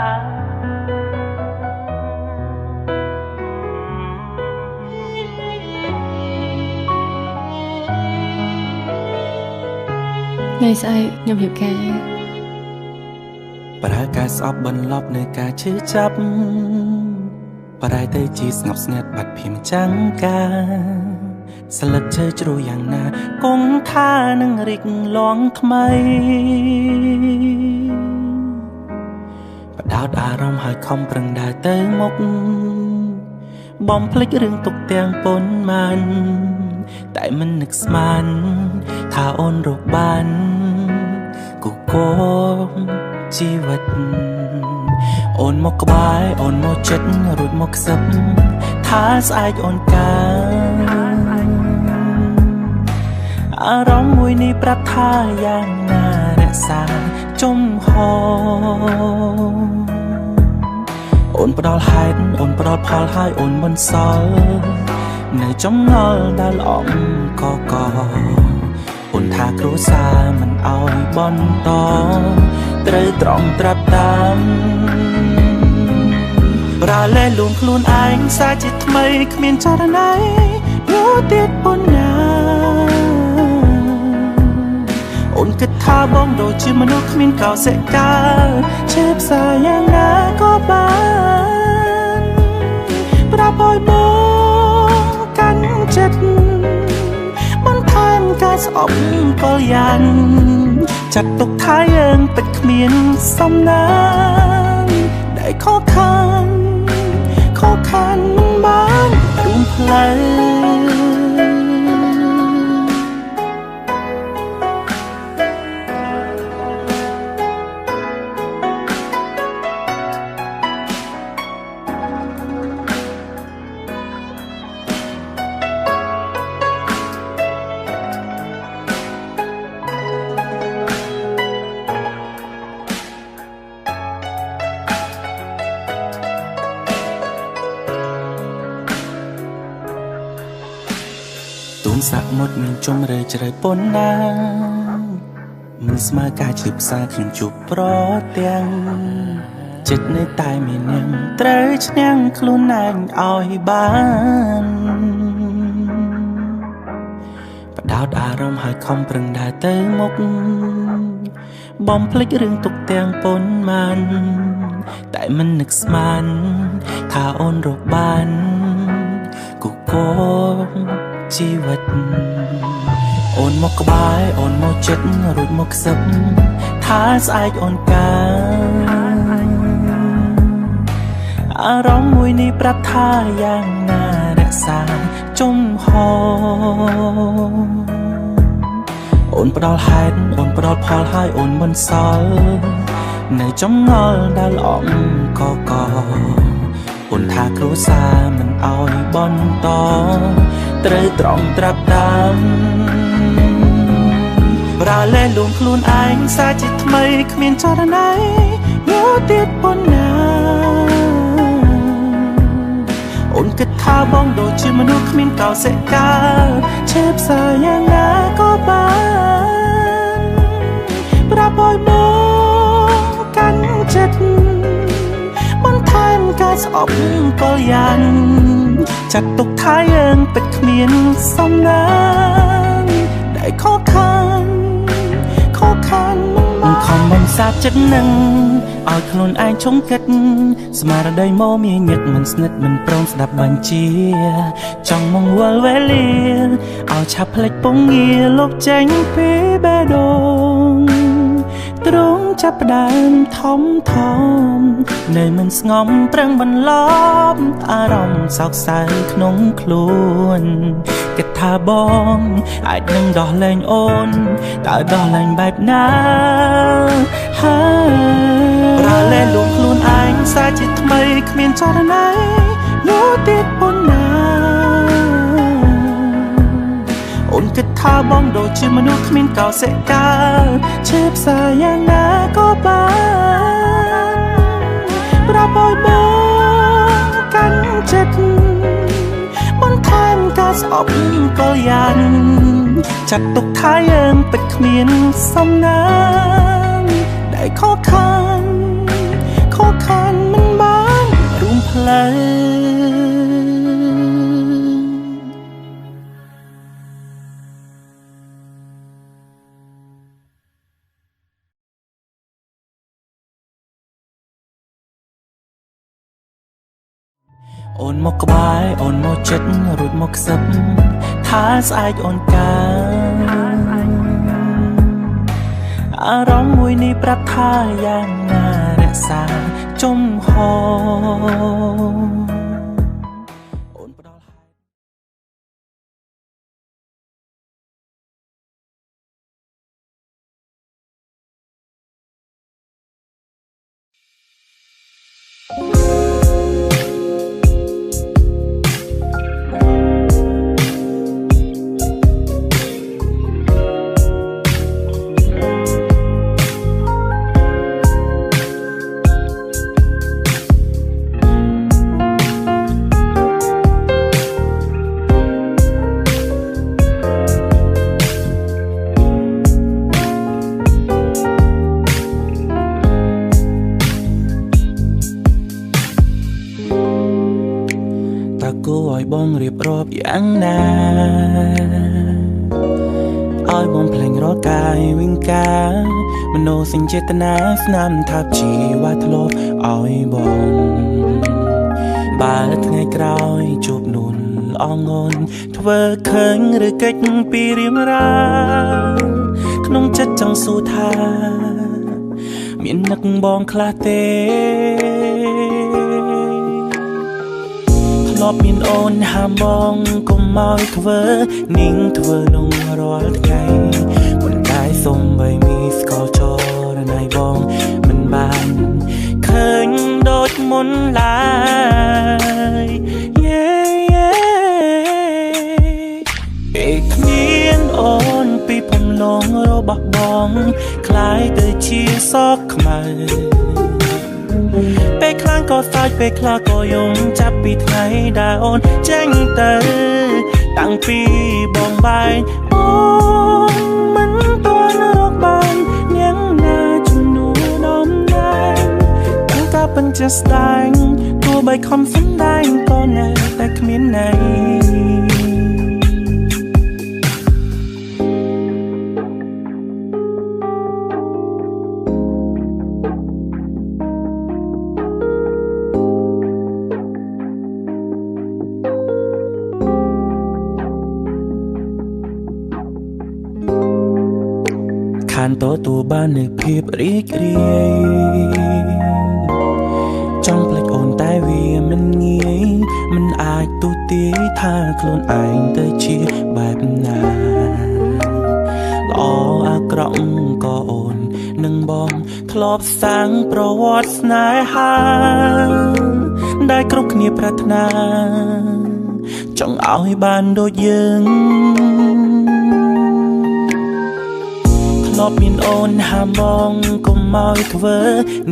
ថ្ងៃស្អែកខ្ញុំរៀបការ ប្រើការស្អប់បន្លប់នៅការឈឺចាប់ប្រែទៅជាស្ងប់ស្ងាត់បាត់ភៀមចាំងការស្លឹកឈើជ្រុះយ៉ាងណាគង់ថានឹងរីកលងថ្មីបដោតអារម្មណ៍ឲ្យខំប្រឹងដើរទៅមុខបំភ្លេចរឿងទុកទាំងប៉ុន្មានតែមិននឹកស្មានថាអូនរកបានគូគងជីវិតអូនមកក្បែរអូនមកចិត្តរួចមកខ្សឹបថាស្អែកអូនកើអារម្មណ៍មួយនេះប្រាប់ថាយ៉ាងណារក្សាជំហរអូនផ្ដល់ហេតុអូនផ្ដល់ផលឲ្យអូនមិនសល់នៅចំណល់ដែលអងកកអូនថាគ្រួសារមិនអោយបន្តត្រូវត្រង់ត្រាប់តាមប្រាលែលួងខ្លួនឯងសាជាថ្មីគ្មានចរណៃយោទៀតប៉ុណ្ណាអូនគិតថាបងដូចជាមនុស្សគ្មានកោសិកាឆេបផ្សាយ៉ាងណាក៏បានប្រាប់ឲ្យបងកាន់ចិត្តបន្ថែមការស្អប់កលយ៉ាងចាត់ទុកថាយើងពិតគ្មានសំណាងដែលខកខានខកខានមិនបានរួមផ្លូវសាក់មុតមានជុំរើជ្រៅប៉ុណ្ណាមិនស្មើការជឿផ្សារខ្ញុំជួបប្រទាំងចិត្តនៅតែមាននាងត្រូវឈ្នះខ្លួនឯងឲ្យបានបដោតអារម្មណ៍ឲ្យខំប្រឹងដើរទៅមុខបំភ្លេចរឿងទុកទាំងប៉ុន្មានតែមិននឹកស្មានថាអូនរកបានគូគងជីវិតអូនមកក្បែរអូនមកចិត្តរួចមកខ្សឹបថាស្អែកអូនកើអារម្មណ៍មួយនេះប្រាប់ថាយ៉ាងណារក្សាជំហរអូនផ្ដល់ហេតុអូនផ្ដល់ផលឲ្យអូនមិនសល់នៅចំណល់ដែលអងកកអូនថាគ្រួសារមិនអោយបន្តត្រូវត្រង់ត្រាប់តាមប្រាលែលួងខ្លួនឯងសាជាថ្មីគ្មានចរណៃយោទៀតប៉ុណ្ណាអូនគិតថាបងដូចជាមនុស្សគ្មានកោសិកាឆេបផ្សាយ៉ាងណាក៏បានប្រាប់ឲ្យបងកាន់ចិត្តបន្ថែមការស្អប់កលយ៉ាងចាត់ទុកថាយើងពិតគ្មានសំណាងដែលខកខានខកខានមិនខំបំសាបចិត្តនឹងឲ្យខ្លួនឯងឈុំគិតស្មារតីមកមានញឹកមិនស្និទ្ធមិនព្រមស្ដាប់បញ្ជាចង់មកវល់វេលាឲ្យឆាប់ភ្លេចពងងារលុបចេញពីបេះដូងទ្រង់ចាប់ផ្ដើមធំធំនៅមិនស្ងំប្រឹងបន្លំអារម្មណ៍សោកសៅក្នុងខ្លួនគិតថាបងអាចនឹងដោះលែងអូនតើដោះលែងបែបណាហើយប្រាលែលួងខ្លួនឯងសាជាថ្មីគ្មានចរណៃយោទៀតប៉ុណ្ណាអូនគិតថាបងដូចជាមនុស្សគ្មានកោសិកាឆេបផ្សាយ៉ាងណាក៏បានប្រាប់ឲ្យបងកាន់ចិត្តបន្ថែមការស្អប់កលយ៉ាងចាត់ទុកថាយើងពិតគ្មានសំណាងដែលខកខានខកខាន លូវអូនមកក្បែរអូនមកចិត្តរួចមកខ្សឹបថាស្អែកអូនកាអារម្មណ៍មួយនេះប្រាប់ថាយ៉ាងណារក្សាជំហរអូនផ្ដល់បងរៀបរាប់យ៉ាងណាឲ្យបងភ្លេងរាល់កាយវិការមនោសញ្ចេតនាស្នាមថាជីវៈធ្លាប់ឲ្យបងបើថ្ងៃក្រោយជួបនួនអងងធ្វើឃើញឬកិច្ចពីរៀមរាក្នុងចិត្តចង់សួរថាមាននឹកបងខ្លះទេធ្លាប់មានអូនហាមបងកុំឲ្យធ្វើនាងធ្វើនងរាល់ថ្ងៃប៉ុន្តែសូមបីមីស្គាល់ចរណៃបងមិនបានឃើញដូចមុនឡើយយេយេពេលគ្មានអូនពីភពលងរបស់បងคล้ายទៅជាសក់ខ្មៅពេលខ្លាំងក៏សើចពេលខ្លះក៏យំចាប់ពីថ្ងៃដែលអូនចេញទៅតាំងពីបងបែកអូនមិនទាន់រកបានយ៉ាងណាជំនួសដំណែងតាំងតែពេញជាស្ដែងទោះបីខំសម្ដែងក៏នៅតែគ្មានន័យខានទទួលបាននូវភាពរីករាយចង់ភ្លេចអូនតែវាមិនងាយមិនអាចទូទាយថាខ្លួនឯងទៅជាបែបណាល្អអាក្រក់ក៏អូននឹងបងធ្លាប់សាងប្រវត្តិស្នេហាដែលគ្រប់គ្នាប្រាថ្នាចង់ឲ្យបានដូចយើងធ្លាប់មានអូនហាមបងកុំឲ្យធ្វើ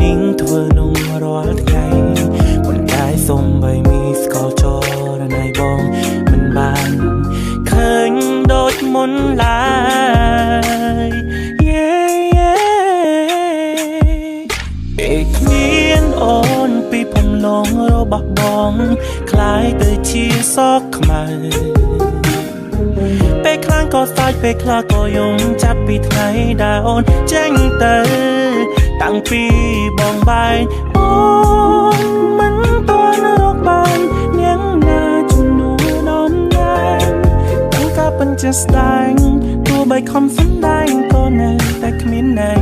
នាងធ្វើនងរាល់ថ្ងៃប៉ុន្តែសូមបីមីស្គាល់ចរណៃបងមិនបានឃើញដូចមុនឡើយយេយេពេលគ្មានអូនពីភពលងរបស់បងคล้ายទៅជាសក់ខ្មៅពេលខ្លាំងក៏សើចពេលខ្លះក៏យំចាប់ពីថ្ងៃដែលអូនចេញទៅតាំងពីបងបែកអូនមិនទាន់រកបានយ៉ាងណាជំនួសដំណែងតាំងតែពេញជាស្ដែងទោះបីខំសម្ដែងក៏នៅតែគ្មានន័យ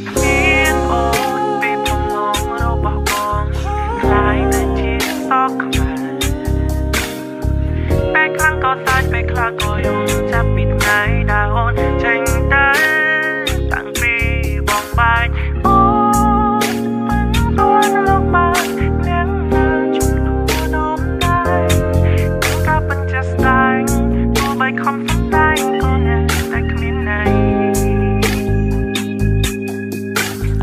គ្មានអូនពីភពលងរបស់បងคล้ายទៅជាសក់ខ្មៅពេលខ្លាំងក៏សើចពេលខ្លះក៏យំចាប់ពីថ្ងៃដែលអូនចេញទៅតាំងពីបងបែកអូនមិនទាន់រកបានយ៉ាងណាជំនួសដំណែងតាំងតែពេញជាស្ដែងទោះបីខំសម្ដែងក៏នៅតែគ្មានន័យ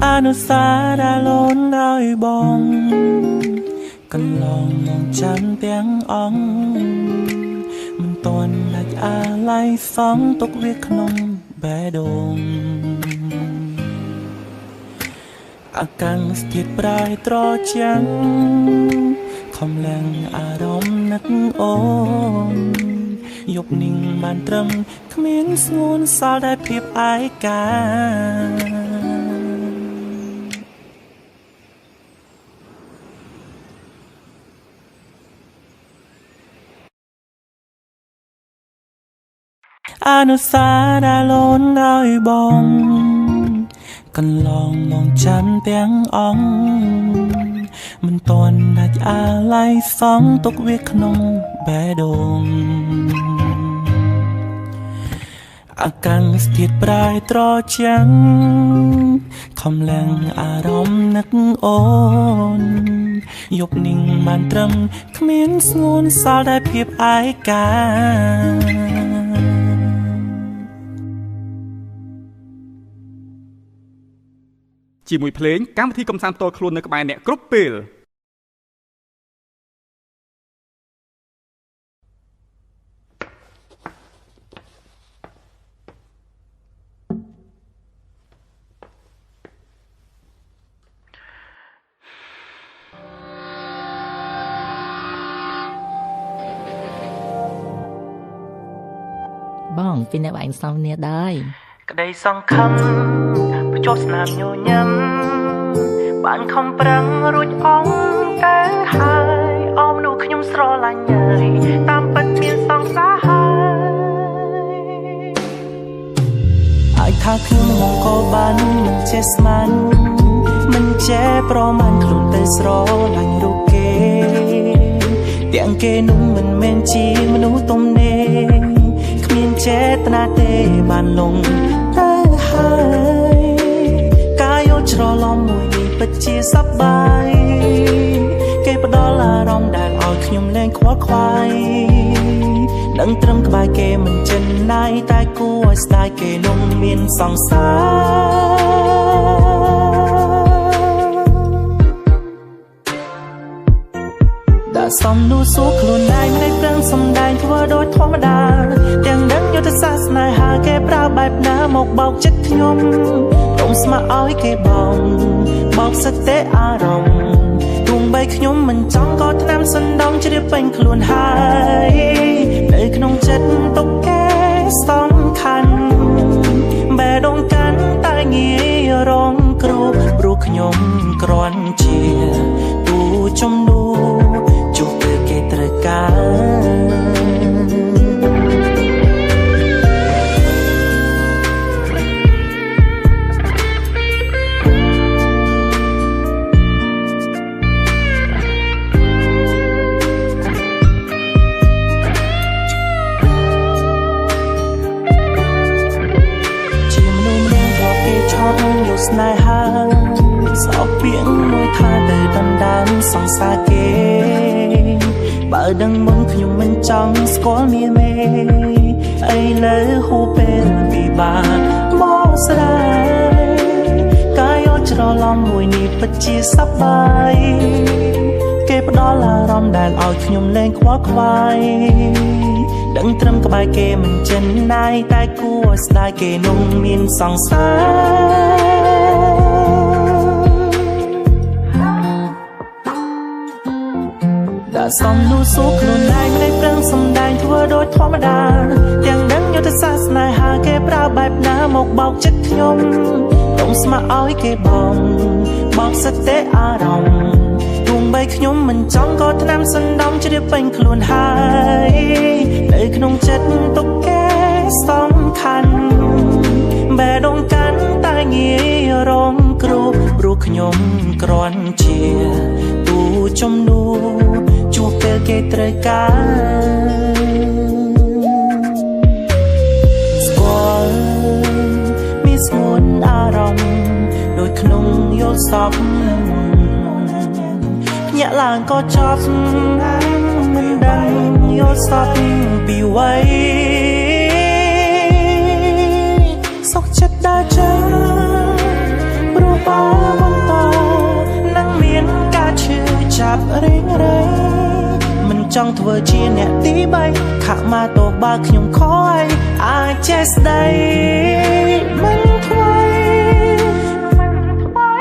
អនុសាដែលអូនឲ្យបងកន្លងមកចាំទាំងអង្គមិនទាន់ដាច់អាល័យសងទុកវាក្នុងបេះដូង អាកាំងស្ថិតប្រែត្រជាំងខំលៀងអារម្មណ៍នឹកអូនយប់នេះបានត្រឹមគ្មានស្ងួនសល់តែភាពឯកាអនុសាដែលអូនឲ្យបងកន្លងមកចាំទាំងអង្គមិនទាន់ដាច់អាល័យសងទុកវាក្នុងបេះដូងអាកាំងស្ថិតប្រែត្រជាំងខំលៀងអារម្មណ៍នឹកអូនយប់នេះបានត្រឹមគ្មានស្ងួនសល់តែភាពឯកា ជាមួយភ្លេងកម្មវិធីកំសាន្តផ្ទាល់ខ្លួននៅក្បែរអ្នកគ្រប់ពេល បងពីអ្នកឯងសំគ្នាដែរ ក្តីសង្ឃឹមភ្ជាប់ស្នាមញញឹមបានខំប្រឹងរួចអងទៅហើយអមនោះខ្ញុំស្រឡាញ់ហើយតាមពិតមានសង្សារហើយអាចថាខ្ញុំមកក៏បានមិនចេះស្មានមិនចេះប្រមាណខ្លួនទៅស្រឡាញ់រូបគេទាំងគេនោះមិនមែនជាមនុស្សទំនេរគ្មានចេតនាទេបានលងទៅហើយកាយយល់ច្រឡំមួយនេះពិតជាសប្បាយគេផ្ដល់អារម្មណ៍ដែលឲ្យខ្ញុំលែងខ្វល់ខ្វាយនឹងត្រឹមក្បែរគេមិនចិនណាយតែគួរឲ្យស្ដាយគេនោះមានសង្សារសំនួសួរខ្លួនឯងមិនប្រឹងសំដែងធ្វើដោយធម្មតាទាំងនឹងយុទ្ធសាស្ត្រស្នេហាគេប្រើបែបណាមកបោកចិត្តខ្ញុំកុំស្ម័គ្រឲ្យគេបងបោកសតិអារម្មណ៍ទោះបីខ្ញុំមិនចង់ក៏ថ្នាំសណ្ដំជ្រាបពេញខ្លួនហើយនៅក្នុងចិត្តទុកគេសំខាន់បេះដូងកាន់តែងាយរងគ្រោះព្រោះខ្ញុំគ្រាន់ជាទូជំនួសជួបពេលគេត្រូវការជាមនុស្សម្នាក់ធ្លាប់គេឆត់យកស្នេហាសោកពីងមួយថាទៅដណ្ដើមសង្សារគេបើដឹងមុនខ្ញុំមិនចង់ស្គាល់មានមេឥឡូវហួពេលពិបាកមកស្រាយកាយយល់ច្រឡំមួយនេះពិតជាសប្បាយគេផ្ដល់អារម្មណ៍ដែលឲ្យខ្ញុំលែងខ្វល់ខ្វាយដឹងត្រឹមក្បែរគេមិនចិនណាយតែគួរឲ្យស្ដាយគេនោះមានសង្សារសំនួសួរខ្លួនឯងមិនប្រឹងសំដែងធ្វើដោយធម្មតាទាំងនឹងយុទ្ធសាស្ត្រស្នេហាគេប្រើបែបណាមកបោកចិត្តខ្ញុំកុំស្ម័គ្រឲ្យគេបងបោកសតិអារម្មណ៍ទោះបីខ្ញុំមិនចង់ក៏ថ្នាំសណ្ដំជ្រាបពេញខ្លួនហើយនៅក្នុងចិត្តទុកគេសំខាន់បេះដូងកាន់តែងាយរងគ្រោះព្រោះខ្ញុំគ្រាន់ជាទូជំនួសជួបពេលគេត្រូវការស្គាល់មានស្ងួនអារម្មណ៍ដូចក្នុងយល់សពភ្ញាក់ឡើងក៏ចប់មិនដឹងយល់សពពីអ្វីសុខចិត្តដើរចេញព្រោះបើបន្តនឹងមានការឈឺចាប់រេងរៃមិនចង់ធ្វើជាអ្នកទី3ខមាទោសបើខ្ញុំខយអាចចេះស្ដីមិនថ្មីមិនថ្មី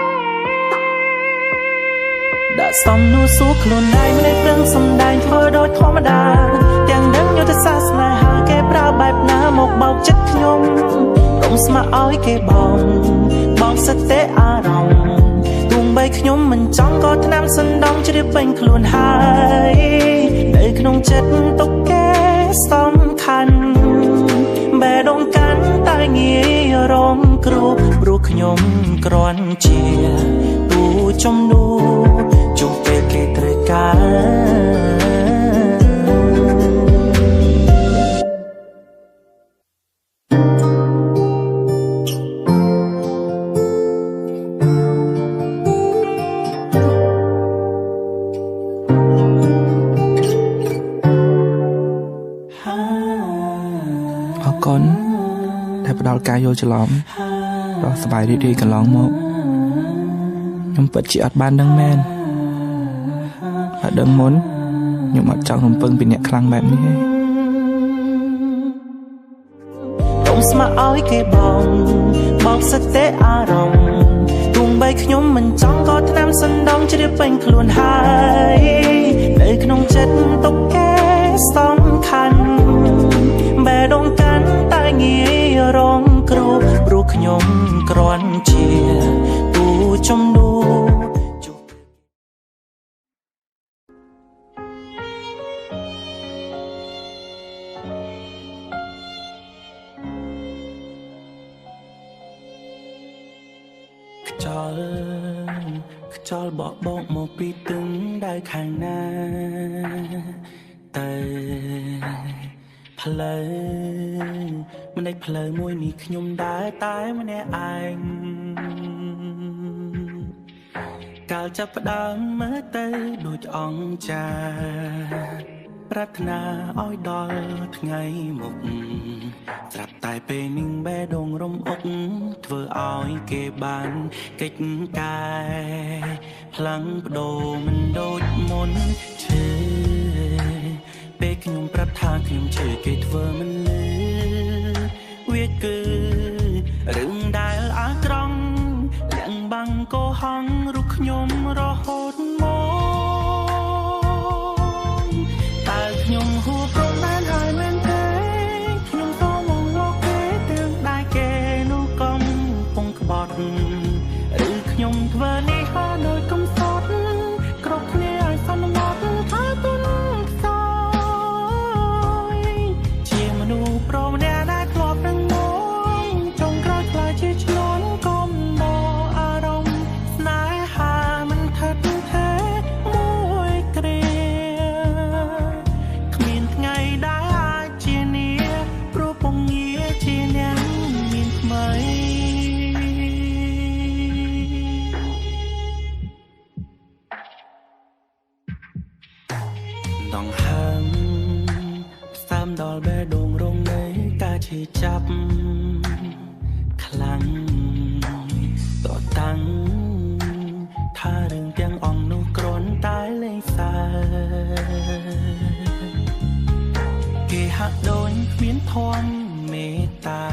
សំនួរសួរខ្លួនឯងមិនប្រឹងសំដែងធ្វើដូចធម្មតាទាំងនឹងយុទ្ធសាស្ត្រស្នេហាគេប្រើបែបណាមកបោកចិត្តខ្ញុំកុំស្ម័គ្រឲ្យគេបងបងសិតតែអារម្មណ៍ទោះបីខ្ញុំមិនចង់ក៏ថ្នាំសណ្ដំជ្រាបពេញខ្លួនហើយនៅក្នុងចិត្តទុកគេសំខាន់បេះដូងកាន់តែងាយរងគ្រោះព្រោះខ្ញុំគ្រាន់ជាទូជំនួសជុំពេលគេត្រូវការអរគុណដែលផ្ដល់ការយល់ច្រឡំដ៏សប្បាយរីករាយកន្លងមកខ្ញុំពិតជាអត់បានដឹងមែនបើដឹងមុនខ្ញុំអត់ចង់រំពឹងពីអ្នកខ្លាំងបែបនេះទេកុំស្ម័គ្រឲ្យគេបងបោកសិតតែអារម្មណ៍ទោះបីខ្ញុំមិនចង់ក៏ថ្នាំសណ្ដំជ្រាបពេញខ្លួនហើយនៅក្នុងចិត្តទុកគេសំខាន់បេះដូងកាន់តែងាយរងគ្រោះព្រោះខ្ញុំគ្រាន់ជាទូជំនួសខ្យល់បក់បោកមកពីទឹងដៅខាងណាទៅផ្លូវម្ដេចផ្លូវមួយនេះខ្ញុំដើរតែម្នាក់ឯងកាលចាប់ផ្ដើមមើលទៅដូចអង្គចាប្រាថ្នាឲ្យដល់ថ្ងៃមុខស្រាប់តែពេលនឹងបេះដូងរំអុកធ្វើឲ្យគេបានកិច្ចកែផ្លាំងបដូរមិនដូចមុនឈឺពេលខ្ញុំប្រាប់ថាខ្ញុំឈឺគេធ្វើមិនលឺវាគឺរឿងដែលអាក្រង់លាក់បាំងកុហករូបខ្ញុំរហូតមកតើខ្ញុំហួព្រំដែនហើយមែនទេខ្ញុំសូមងលោកគេទាំងដែរគេនោះកំពុងក្បត់ឬខ្ញុំធ្វើនេះហើយដោយកំសត់គ្រប់គ្នាឲ្យសន្មត់ថាទុនខ្សោយជាមនុស្សប្រម្នាក់ដែលធ្លាប់នឹងងចុងក្រោយខ្លាចជាឆ្លងកំដរអារម្មណ៍ស្នេហាមិនថិតថេរមួយគ្រាគ្មានថ្ងៃដែលអាចជានាព្រោះពងងារជាអ្នកមានថ្មីដងហើមផ្សាំដល់បេះដូងរងនៃការឈឺចាប់ខ្លាំងតតាំងថារឿងទាំងអង្គនោះគ្រាន់តែលេងសើគេហាក់ដូចគ្មានធម៌មេត្តា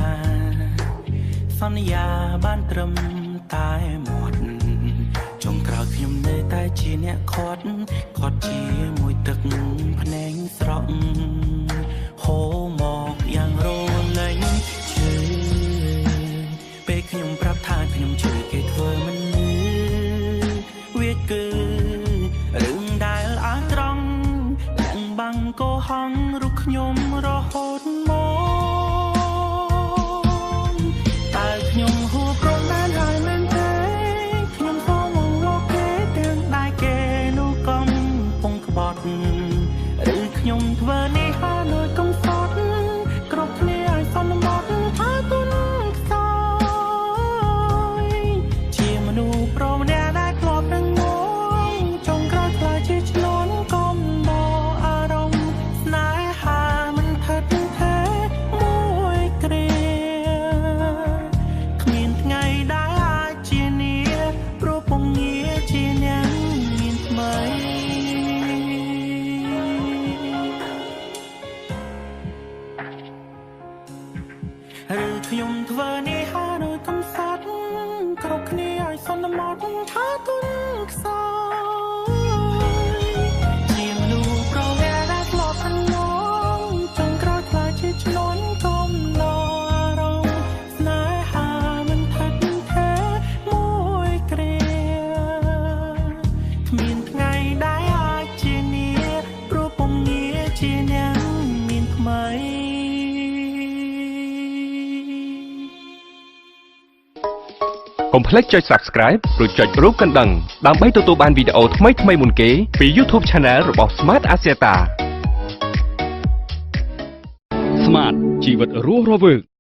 សន្យាបានត្រឹមតែមាត់ចុងក្រោយខ្ញុំនៅតែជាអ្នកខាត់ខាត់ជាមួយទឹកភ្នែកស្រក់ហូរមកយ៉ាងរលែងឈឺពេលខ្ញុំប្រាប់ថាខ្ញុំឈឺគេធ្វើមិនលឺវាគឺរឿងដែលអាក្រង់លាក់បាំងកុហករូបខ្ញុំរហូតមកតើខ្ញុំហួព្រំដែនហើយមែនទេខ្ញុំសូមងលោកគេទាំងដែរគេនោះកំពុងក្បត់ឬខ្ញុំធ្វើនេះហើយដោយកំសត់គ្រប់គ្នាឲ្យសន្មត់ថាទុនខ្សោយ កុំភ្លេចចុច Subscribe ឬចុចរូបកណ្ដឹងដើម្បីទទួលបានវីដេអូថ្មីៗមុនគេពី YouTube Channel របស់ Smart Axiata។ Smart ជីវិតរស់រវើក។